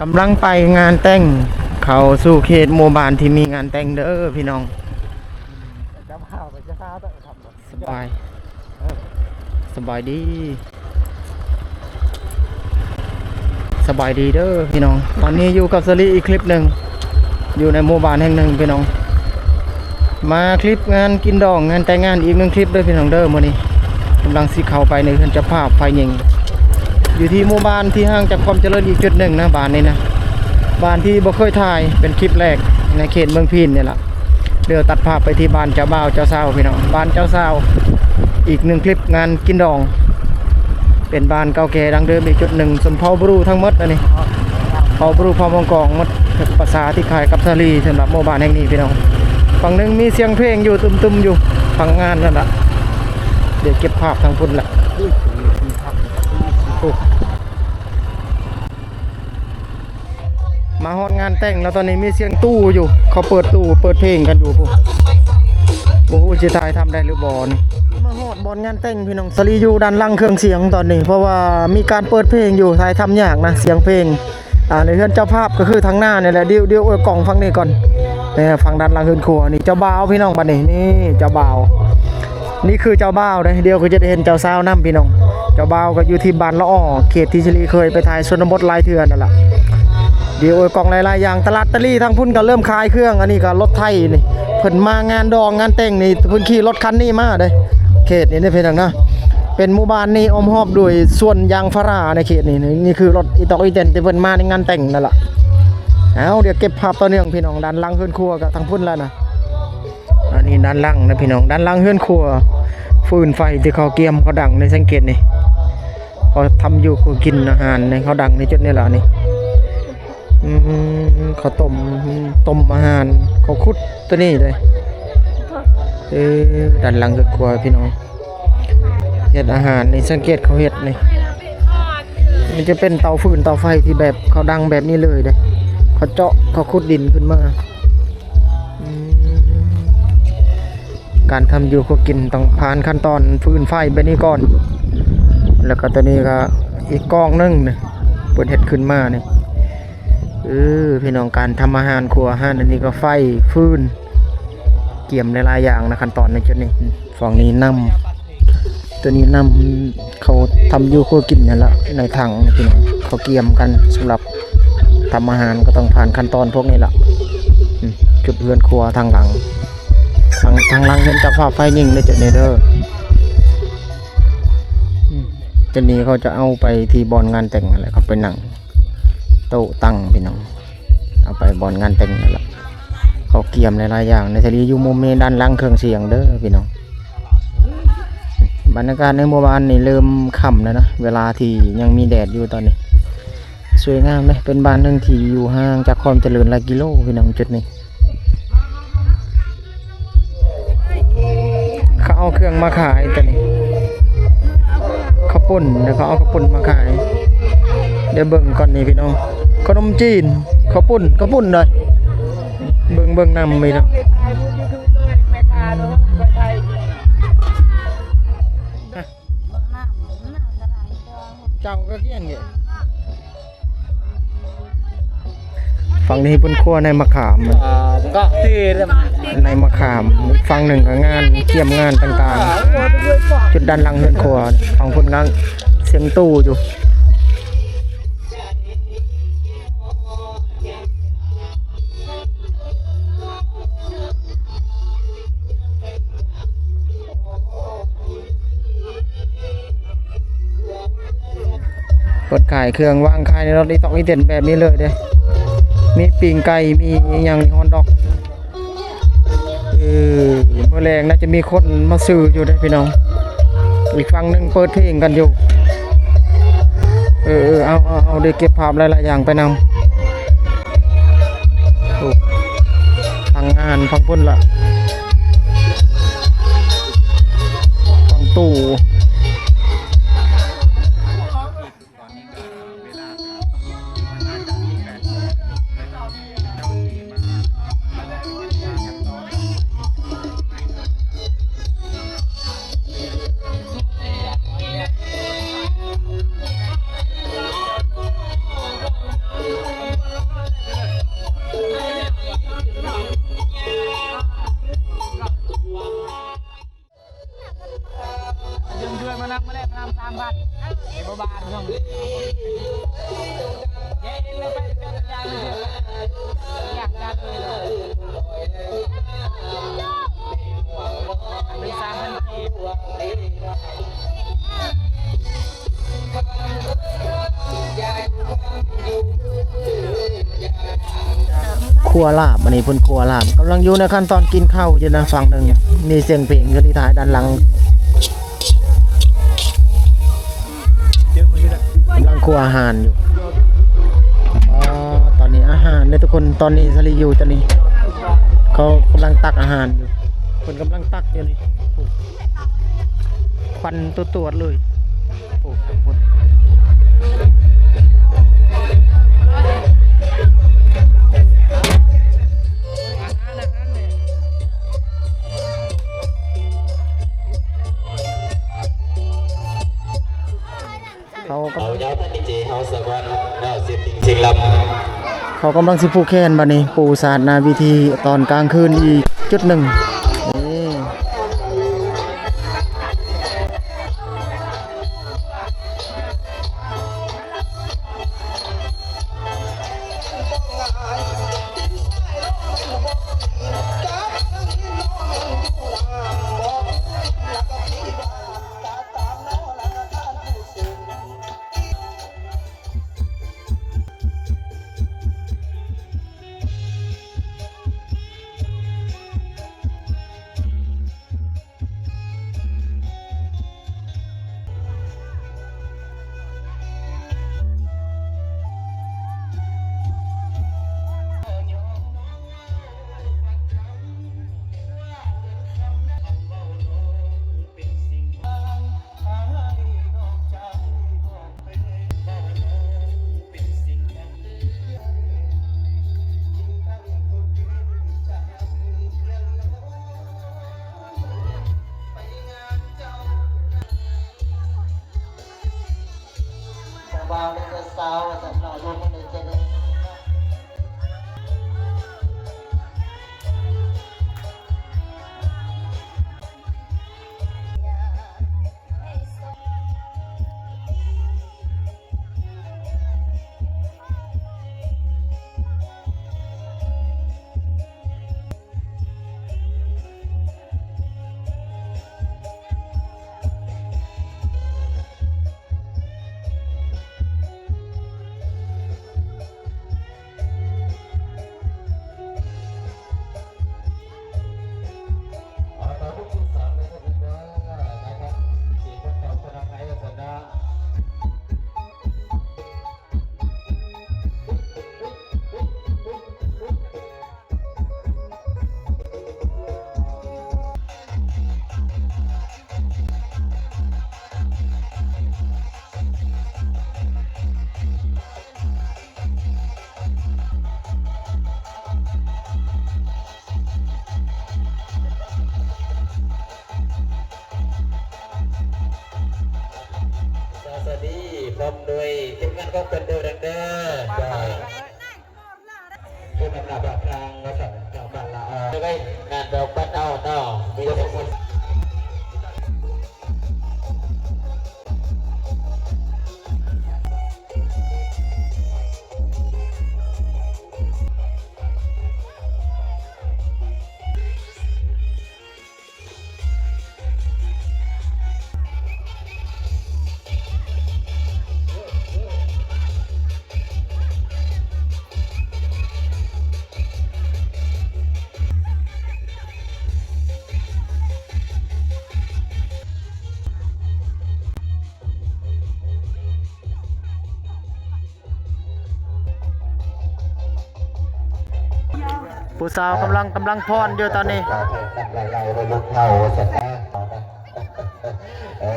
ກຳລັງໄປງານແຕ່ງ ເຂົ້າສູ່ເຂດໝູ່ບ້ານທີ່ມີງານແຕ່ງເດີພີ່ນ້ອງ. ເຈົ້າບ່າວກໍຈະພາໄປທຳ ສະບາຍ ເອີ ສະບາຍດີ ສະບາຍດີເດີພີ່ນ້ອງ. ຕອນນີ້ຢູ່ກັບສາລີອີກຄລິບໜຶ່ງ ຢູ່ໃນໝູ່ບ້ານແຫ່ງໜຶ່ງພີ່ນ້ອງ. ມາຄລິບງານກິນດອງ ງານແຕ່ງງານອີກໜຶ່ງຄລິບເດີພີ່ນ້ອງເດີ. ມື້ນີ້ກຳລັງຊິເຂົ້າໄປໃນເຮືອນເຈົ້າພາບຝ່າຍຍິງ ຢູ່ທີ່ໝູ່ບ້ານທີ່ຫ່າງຈາກຄວາມຈະເລີນອີກຈຸດໜຶ່ງນະ. ບ້ານນີ້ນະ ບ້ານທີ່ບໍ່ເຄີຍຖ່າຍ ເປັນຄລິບແລກໃນເຂດເມືອງພີນນີ້ລະ. ດຽວຕັດພາບໄປທີ່ບ້ານເຈົ້າບ່າວເຈົ້າສາວພີ່ນ້ອງ. ບ້ານເຈົ້າສາວ ອີກໜຶ່ງຄລິບງານກິນດອງ ເປັນບ້ານເກົ່າແກ່ດັ້ງເດີມອີກຈຸດໜຶ່ງ. ຊົນເຜົ່າບຣູທັງໝົດອັນນີ້ ເຜົ່າບຣູ ເຜົ່າມັງກອງໝົດ ພາສາທີ່ຄ້າຍກັບສາລີ. ສຳລັບໝູ່ບ້ານແຫ່ງນີ້ພີ່ນ້ອງ ຝັ່ງໜຶ່ງມີສຽງເພງຢູ່ ຕຶມໆຢູ່ ຟັງງານນັ້ນລະ. ດຽວເກັບພາບທາງພຸ້ນລະ. ໂອ້ ມາຮອດງານແຕ່ງແລ້ວ ຕອນນີ້ມີສຽງຕູ້ຢູ່ ເຂົາເປີດຕູ້ເປີດເພງກັນຢູ່ພຸ້ນ. ບໍ່ຮູ້ຊິຖ່າຍທຳໄດ້ຫຼືບໍ່ນີ້. ມາຮອດບ່ອນງານແຕ່ງພີ່ນ້ອງ ສາລີຢູ່ດ້ານຫຼັງເຄື່ອງສຽງຕອນນີ້ ເພາະວ່າມີການເປີດເພງຢູ່ ຖ່າຍທຳຍາກນະ ສຽງເພງ. ອ່າ ໃນເຮືອນເຈົ້າພາບກໍຄືທາງໜ້ານີ້ແຫຼະ. ດຽວ ດຽວເອົາກ້ອງຝັ່ງນີ້ກ່ອນ. ເອີ ຝັ່ງດ້ານຫຼັງເຮືອນຄົວນີ້ ເຈົ້າບ່າວພີ່ນ້ອງ. ບັດນີ້ນີ້ເຈົ້າບ່າວ ນີ້ຄືເຈົ້າບ່າວເດ້. ດຽວກໍຈະໄດ້ເຫັນເຈົ້າສາວນຳພີ່ນ້ອງ. ເຈົ້າບ່າວກໍຢູ່ທີ່ບ້ານລະອໍ ເຂດທີ່ສາລີເຄີຍໄປຖ່າຍຊົນນະບົດຫຼາຍເທື່ອນັ້ນລະ. ດຽວເອົາກ້ອງຫຼາຍໆຢ່າງ ຕະຫຼາດຕະລີທາງພຸ້ນກໍເລີ່ມຂາຍເຄື່ອງ. ອັນນີ້ກໍລົດໄຖນີ້ ເພິ່ນມາງານດອງງານແຕ່ງນີ້ ເພິ່ນຂີ່ລົດຄັນນີ້ມາເດ້. ເຂດນີ້ເດ້ພີ່ນ້ອງນະ ເປັນໝູ່ບ້ານນີ້ອ້ອມຮອບໂດຍສວນຢາງພາລາໃນເຂດນີ້. ນີ້ຄືລົດອີຕອກອີແຕນທີ່ເພິ່ນມາໃນງານແຕ່ງນັ້ນລະ. ເອົາ ດຽວເກັບພາບຕໍ່ເນື່ອງພີ່ນ້ອງ. ດ້ານຫຼັງເຮືອນຄົວກໍທາງພຸ້ນແລ້ວນະ. ອັນນີ້ດ້ານຫຼັງນະພີ່ນ້ອງ ດ້ານຫຼັງເຮືອນຄົວ ຟືນໄຟທີ່ເຂົາກຽມເຂົາດັງໃນສັງເກດນີ້ ເຂົາທຳຢູ່ຄົວກິນອາຫານໃນເຂົາດັງໃນຈຸດນີ້ລະນີ້. ອືມ ເຂົາຕົ້ມ ຕົ້ມອາຫານ ເຂົາຂຸດຕົວນີ້ເດ້. ເອີ ດ້ານຫຼັງເຮືອນຄົວພີ່ນ້ອງ ເຮັດອາຫານນີ້ ສັງເກດເຂົາເຮັດນີ້ ມັນຈະເປັນເຕົາຟືນເຕົາໄຟທີ່ແບບເຂົາດັງແບບນີ້ເລີຍເດ້. ເຂົາເຈາະ ເຂົາຂຸດດິນຂຶ້ນມາ. ອືມ ການທຳຢູ່ຄົວກິນຕ້ອງຜ່ານຂັ້ນຕອນຟືນໄຟແບບນີ້ກ່ອນ ແລ້ວກໍຕົວນີ້ກໍອີກກ້ອງໜຶ່ງນີ້ ເພິ່ນເຮັດຂຶ້ນມານີ້. ເອີ ພີ່ນ້ອງ ການທຳອາຫານຄົວອາຫານ ອັນນີ້ກໍໄຟ ຟືນ ກຽມຫຼາຍໆຢ່າງນະ ຂັ້ນຕອນໃນຈຸດນີ້. ຝັ່ງນີ້ນ້ຳ ຕົວນີ້ນ້ຳເຂົາທຳຢູ່ຄົວກິນນັ້ນລະ ໃນຖັງພີ່ນ້ອງ ເຂົາກຽມກັນສຳລັບທຳອາຫານ ກໍຕ້ອງຜ່ານຂັ້ນຕອນພວກນີ້ລະ. ອືມ ຈຸດເຮືອນຄົວທາງຫຼັງ ທາງ ທາງຫຼັງເຮືອນເຈົ້າພາບຝ່າຍຍິງເດ້ ຈຸດນີ້ເດີ. ອືມ ຈຸດນີ້ເຂົາຈະເອົາໄປທີ່ບ່ອນງານແຕ່ງນັ້ນແຫຼະ ເຂົາໄປນັ່ງ ໂຕະຕັ່ງພີ່ນ້ອງ ເອົາໄປບ່ອນງານແຕ່ງນັ້ນລະ. ເຂົາກຽມຫຼາຍໆຢ່າງໃນທະເລຢູ່ມຸມນີ້ ດ້ານຫຼັງເຄື່ອງສຽງເດີພີ່ນ້ອງ. ບັນຍາກາດໃນໝູ່ບ້ານນີ້ເລີ່ມຄ່ຳແລ້ວນະ ເວລາທີ່ຍັງມີແດດຢູ່ຕອນນີ້. ສວຍງາມເດ້ ເປັນບ້ານໜຶ່ງທີ່ຢູ່ຫ່າງຈາກຄວາມຈະເລີນຫຼາຍກິໂລພີ່ນ້ອງ ຈຸດນີ້. ເຂົາເອົາເຄື່ອງມາຂາຍຕົວນີ້ ເຂົ້າປຸ້ນ ແລ້ວເຂົາເອົາເຂົ້າປຸ້ນມາຂາຍ. ດຽວເບິ່ງກ່ອນນີ້ພີ່ນ້ອງ ຂະໜົມຈີນ ເຂົ້າປຸ້ນ ເຂົ້າປຸ້ນເດີ. ເບິ່ງ ເບິ່ງນຳພີ່ນ້ອງ. ເຈົ້າກໍກຽງເດ. ຝັ່ງນີ້ເພິ່ນຄົວໃນມະຂາມ ອ່າ ກໍທີ່ ໃນມະຂາມ. ອີກຝັ່ງໜຶ່ງກໍງານກຽມງານຕ່າງໆ ຈຸດດ້ານຫຼັງເຮືອນຄົວ. ຝັ່ງພຸ້ນກໍສຽງຕູ້ຢູ່. ເພິ່ນຂາຍເຄື່ອງ ວາງຂາຍໃນລົດອີຕອກອີເຕັນແບບນີ້ເລີຍເດ້. ມີປີ້ງໄກ່ ມີອີ່ຫຍັງ ຮອດດອກ. ເອີ ມື້ແລງໜ້າຈະມີຄົນມາຊື້ຢູ່ເດ້ພີ່ນ້ອງ. ອີກຝັ່ງໜຶ່ງເປີດເພງກັນຢູ່. ເອີ ເອີ ເອົາ ເອົາ ເອົາ ໄດ້ເກັບພາບຫຼາຍໆຢ່າງໄປນຳ. ໂອ້ ທາງງານຝັ່ງພຸ້ນລະ ຝັ່ງຕູ້. ເ ຄົວລາບ ອັນນີ້ເພິ່ນຄົວລາບ ກຳລັງຢູ່ໃນຂັ້ນຕອນກິນເຂົ້າຢູ່ນະ ຝັ່ງໜຶ່ງ ມີສຽງເພງຢູ່ທີ່ທ້າຍດ້ານຫຼັງ ກຳລັງຄົວອາຫານຢູ່. ອໍ ຕອນນີ້ອາຫານເດ້ທຸກຄົນ ຕອນນີ້ສາລີຢູ່ຕອນນີ້ ເຂົາກຳລັງຕັກອາຫານຢູ່ ເພິ່ນກຳລັງຕັກຢູ່ນີ້ ຄວັນຕົວດໆເລີຍ. ໂອ້ ເຂົາກຳ ເອົາຍາວທັນດີເຈເຮົາສະກ່ອນເນາະ ເສດຕິງເສງລຳ ເຂົາກຳລັງຊິຜູກແຂນບັດນີ້ ປູສາດໜ້າເວທີຕອນກາງຄືນອີກຈຸດໜຶ່ງ. ນີ້ ສະຫວັດດີ ພ້ອມດ້ວຍທີມງານຂອງເພິ່ນເດີ ເດີ ເດີ. ຜູ້ນຳໜ້າພາກທາງ ວ່າຊັ້ນ ທາງບ້ານລາອອກ ໄວ້ງານດອກບັດເອົາເນາະ ມີແຕ່ຄົນ ຜູ້ສາວກຳລັງ ກຳລັງຟ້ອນຢູ່ຕອນນີ້. ເອີ.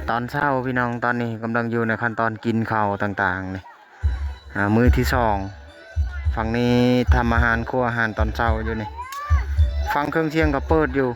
ຕອນເຊົ້າພີ່ນ້ອງ ຕອນນີ້ກຳລັງຢູ່ໃນຂັ້ນຕອນກິນເຂົ້າຕ່າງໆນີ້ ອາ ມື້ທີສອງ. ຝັ່ງນີ້ທຳອາຫານ ຄົວອາຫານຕອນເຊົ້າຢູ່ນີ້. ຝັ່ງເຄື່ອງທ່ຽງກໍເປີດຢູ່.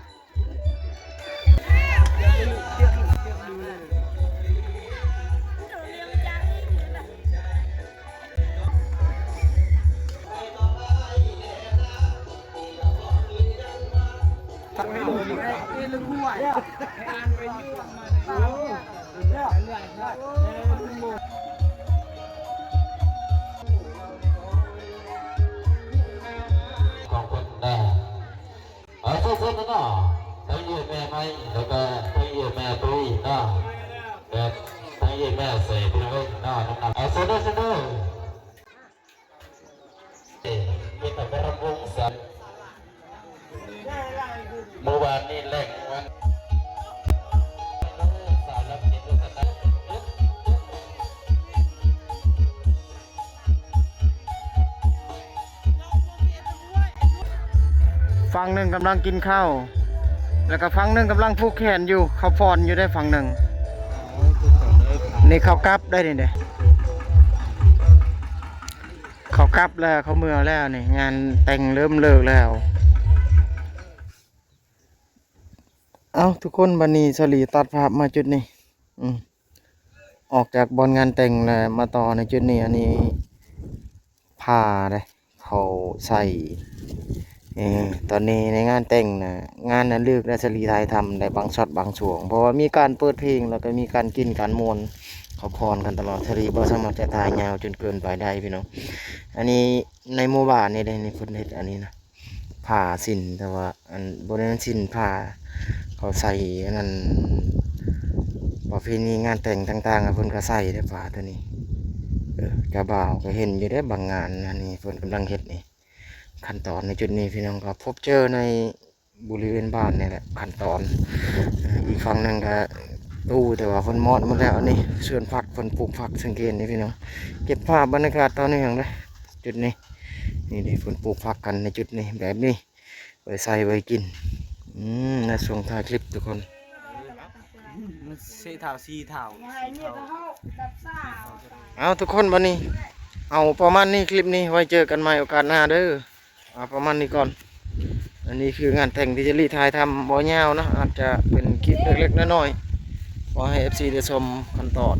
ຂອບຄຸນນະ. ເອົາ ເຊີນເນາະ ທັງເອື້ອຍແມ່ໄມ້ ແລ້ວກໍທັງເອື້ອຍແມ່ຕຸ້ຍເນາະ ແລະ ທັງເອື້ອຍແມ່ເສ ພີ່ນ້ອງເອີຍເນາະ ນຳ ເອົາ ເຊີນເດີ ເຊີນເດີ ເອີ ເປັນຕາບະຣຳວົງສາ ມື້ວານນີ້ແລງວັນ ສາວລຳເປັນ ຝັ່ງໜຶ່ງກຳລັງກິນເຂົ້າ ແລ້ວກໍຝັ່ງໜຶ່ງກຳລັງຜູກແຂນຢູ່ ເຂົາຟ້ອນຢູ່ເດ້ຝັ່ງໜຶ່ງ. ນີ້ເຂົາກັບໄດ້ນີ້ເດ້ ເຂົາກັບແລ້ວ ເຂົາເມືອແລ້ວນີ້ ງານແຕ່ງເລີ່ມເລີກແລ້ວ. ເອົ້າ ທຸກຄົນ ບັດນີ້ສາລີຕັດພາບມາຈຸດນີ້ ອືມ ອອກຈາກບ່ອນງານແຕ່ງແລ້ວມາຕໍ່ໃນຈຸດນີ້ ອັນນີ້ຜ້າເດ້ ເຂົາໃສ່ ເອີ ຕອນນີ້ໃນງານແຕ່ງນະ ງານນະເລີກແລ້ວ ສາລີຖ່າຍທຳໄດ້ບາງຊັອດບາງຊ່ວງ ເພາະວ່າມີການເປີດເພງ ແລ້ວກໍມີການກິນການມ່ວນ ເຂົາຟ້ອນກັນຕະຫຼອດ. ສາລີບໍ່ສາມາດຈະຖ່າຍຍາວຈົນເກີນໄປໄດ້ພີ່ນ້ອງ. ອັນນີ້ໃນໝູ່ບ້ານນີ້ເດ້ ນີ້ເພິ່ນເຮັດອັນນີ້ນະ ຜ້າສິ້ນ ແຕ່ວ່າອັນ ບໍ່ແມ່ນສິ້ນຜ້າ ເຂົາໃສ່ອັນນັ້ນ ປະເພນີງານແຕ່ງຕ່າງໆ ເພິ່ນກໍໃສ່ເດ້ຜ້າຕົວນີ້. ເອີ ເຈົ້າບ່າວກໍເຫັນຢູ່ເດ້ບາງງານ. ອັນນີ້ເພິ່ນກຳລັງເຮັດນີ້ ຂັ້ນຕອນໃນຈຸດນີ້ພີ່ນ້ອງ ກໍພົບເຈີໃນບໍລິເວນບ້ານນີ້ແຫຼະ ຂັ້ນຕອນ. ເອີ ອີກຝັ່ງໜຶ່ງກໍຕູ້ ແຕ່ວ່າເພິ່ນມອດໝົດແລ້ວ. ອັນນີ້ສວນຜັກ ເພິ່ນປູກຜັກ ສັງເກດນີ້ພີ່ນ້ອງ ເກັບພາບບັນຍາກາດຕໍ່ເນື່ອງເດ້ ຈຸດນີ້. ນີ້ເດ້ ເພິ່ນປູກຜັກກັນໃນຈຸດນີ້ ແບບນີ້ ໄວ້ໃສ່ໄວ້ກິນ. ອືມ ໃນຊ່ວງທ້າຍຄລິບທຸກຄົນ ມັນເສທ້າວ ສີ່ທ້າວ ສີ່ທ້າວ. ເອົາ ທຸກຄົນ ບັດນີ້ເອົາປະມານນີ້ ຄລິບນີ້ ໄວ້ເຈີກັນໃໝ່ໂອກາດໜ້າເດີ. ເອົາປະມານນີ້ກ່ອນ. ອັນນີ້ຄືງານແຕ່ງທີ່ສາລີຖ່າຍທຳ ບໍ່ຍາວເນາະ ອາດຈະເປັນຄລິບເລັກໆນ້ອຍໆ ພໍໃຫ້ເອັຟຊີໄດ້ຊົມຂັ້ນຕອນ.